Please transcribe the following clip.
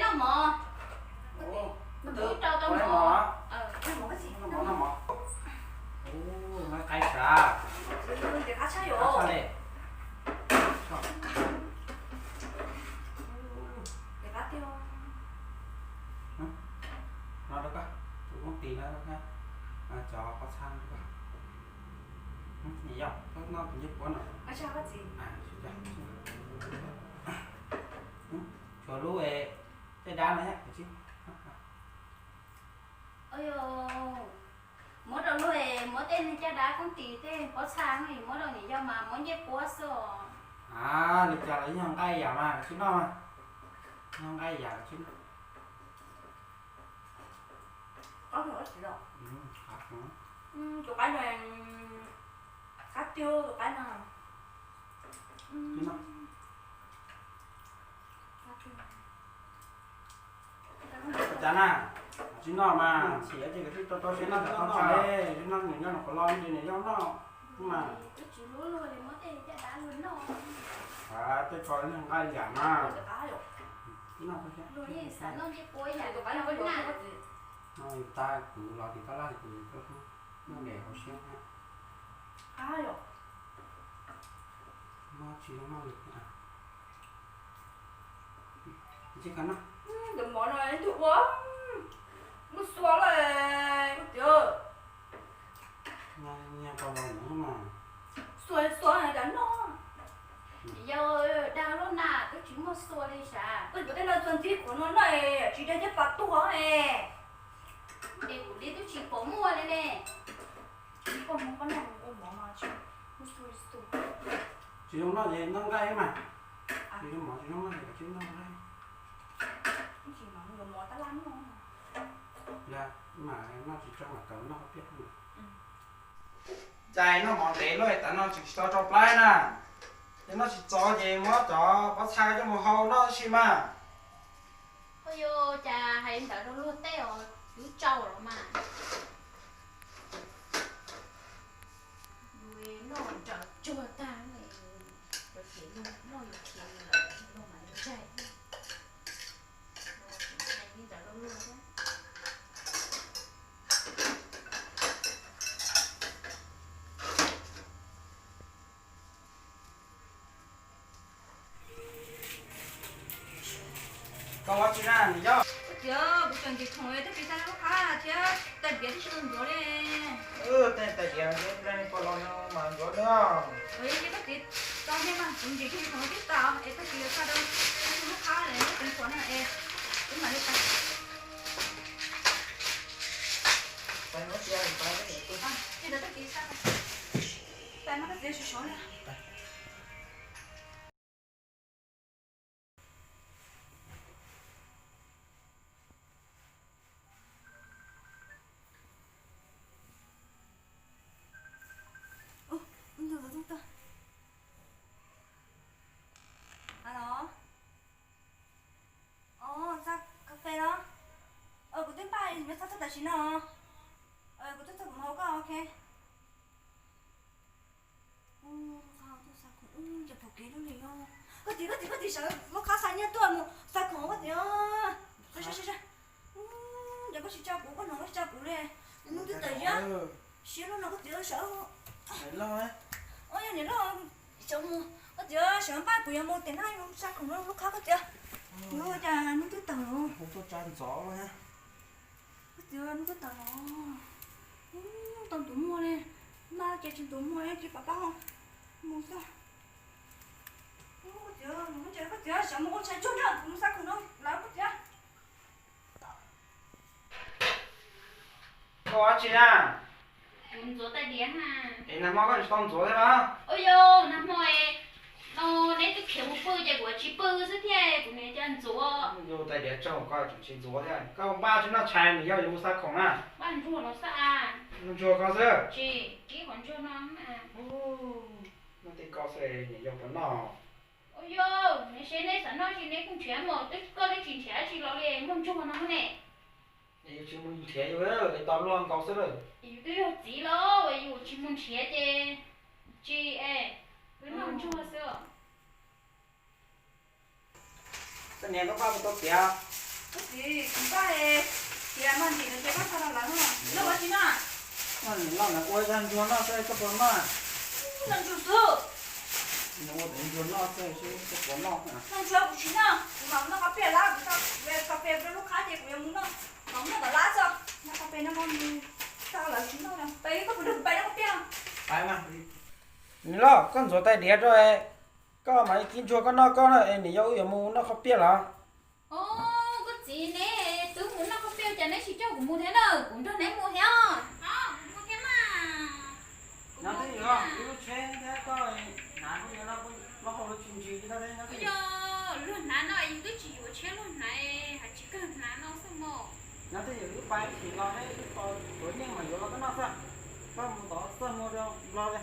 Noj mov. Ub, rau tau mov. Noj mov, noj mov. Ub, noj qab sav. Noj qab li. No rau koj, tus koob tis no rau koj, cov pob txha rau koj. Yog koj noj tus ncej puab no. Tshuav lub caj dab no thiab. Muab rau luag, muab tej neeg caj dab koob tis tej pob txha no, muab rau niam yau mas muab ncej puab xwb os. Li cas los yog nqaij yam mas koj tsis noj mas, yog nqaij yam koj tsis noj. Tus qaib no, qab tiag tus qaib no. Ua cas na, tsis noj mas, tsis noj ces koj tsis tau tau siab noj, tsis noj nws nyob no qhov lo ces nws nyob noj mas. Tej ko nqaij yam mas. Noj, yus tas kuv los tim tab laj kuv noj ntawm hauv siab. Mob tsis zoo noj li. Ntawm mov no ntug ua, muaj xua lawm, koj tias. Nyias tau los ntawd mas. Xua xua cas noj. Yog dag lub na twb tsis muaj xua li sav. Koj yuav tej no txog ntxib kuv no noj es tsis dag caj pas tuag es. Es kuv li twb tsis pom muaj li ne. Koj hmoob koj noj ua mov mas tsis muaj xua li xua. Tsis zoo noj ces noj nqaij mas. Tsis zoo mov tsis zoo noj ces tsis noj nqaij. Tsis mas yuav mov tab laj noj. Mas noj tsis tso mas tau noj piaj. Cas noj mov ntev luaj tas no tseem tsis tau rau plaub na. Ces noj tsis txaus ces muab cov pob txha coj mus hau noj tab sis mas. Ua cas hais ntawd rau luag tej os, twb tsaus los mas. Yus noj nrawm tsuag tag, cov kev luag noj yus khiav lawm luag mas ntshai. Hais li ntawd rau luag thiab. Koj ua tsi na niam yau? Koj tias kuv tseem ntim khoom tag kis xa lub qab thiab tais diav tib si ntxuav li. Tej tais diav pom los mas ntxuav na. Ces koj txiv tau nej mas kuv ntim khoom tib tas es tag kis xa rau lub qab lawm lub teev phuam na es wb mam li pais. Tais no tag kis xa, tais no koj txiv sov sov li. Alo. Xa kas fes los? Kuv twb npaj nyob txog tam sim no. Kuv twb txog kuv hauv koj, ok. Koj tias, koj tias, koj tias sawv lub qab xa nyiaj tuaj mus xa khoom koj tias. Ces koj tsis tsa kuv, koj hnov koj tsis tsa kuv li. Hnub twb tawm yag, siab loj no koj tias sawv. Yog niam loj sawv mus, koj tias sawv npaj kuv yuav mus tias na, xa khoom lub qab koj tias. Ua cas hnub twb tawm los? Koj tias hnub twb tawm los, tau ntuj muag li, npaj ces tsis ntuj muag ces pab pab mus xwb. Koj tias, koj tias sawv mus ua tshais tsuag na, kuv mus xa khoom no lawm koj tias. Koj ua dab tsi na? Kuv ntxuav tais diav na. Es nag hmo koj tsis tau ntxuav thiab los? Ua yog nag hmo no neb twb khiav mus pw ces kuv tsis pw xwb thiab kuv niam coj ntxuav. Yus tais diav tsaug koj tseem tsis ntxuav thiab. Koj npaj tsis noj tshais nws yog yuav mus xa khoom na. Npaj ntsuag los xwb a. Ntsuag koj xwb? Tsis, kib qhov ntsuag no. Noj tej koj xwb niam yau puas noj? Ua yog, neb seb neb xav noj tsis neb kuj nrhiav mus, twb koj twb tsis nrhiav tsis los li muaj ntsuag no ne. Yus tsis mus nrhiav yus, tau luag nkaus xwb lawm. Yus twb yog txiv los yus tsis mus nrhiav ces tsis es, twb noj ntsuag xwb. Koj niam koj pab kuv tau tiav. Koj txiv, kuv pab tias mas ntim no ces koj txhob los lawm no. Noj ua tsis noj? Noj ntsuag noj xwb koj puas noj? Noj ntsuag xwb. Noj ua tus ntsuag noj xwb koj puas noj? Noj ntsuag kuv tsis noj, kuv mam noj koj piaj lab, kuv tau kas fes rau lub qab ces kuv yuav mus noj, mam noj tom lab tso. Noj koj piaj no, tau lawm tsis noj, koj puas nrog kuv pais noj koj piaj? Pais mas. Niam loj, koj ntxuav tais diav rau, koj mam li kib ntsuag koj noj koj na, es niam yau wb yuav mus noj koj piaj lawm. Koj txiv, neb twb mus noj koj piaj cas neb tsis coj kuv mus thiab na, kuv nrog neb mus thiab. Mus thiab mas. Nyob twb yog ib lub tsheb thiab koj hnav kuj yuav loj hau lub tsis ntsis thiab. Yog luag hnav no yus twb tsis yuav tsheb luag hnav, hais tsis kawg hnav no xwb mog. Nyob twb yog wb pais ib chim los thiab wb tos tuav nyiaj mas yuav los koj noj xwb. Koj mus tod txoj hmoo rau Nplog li.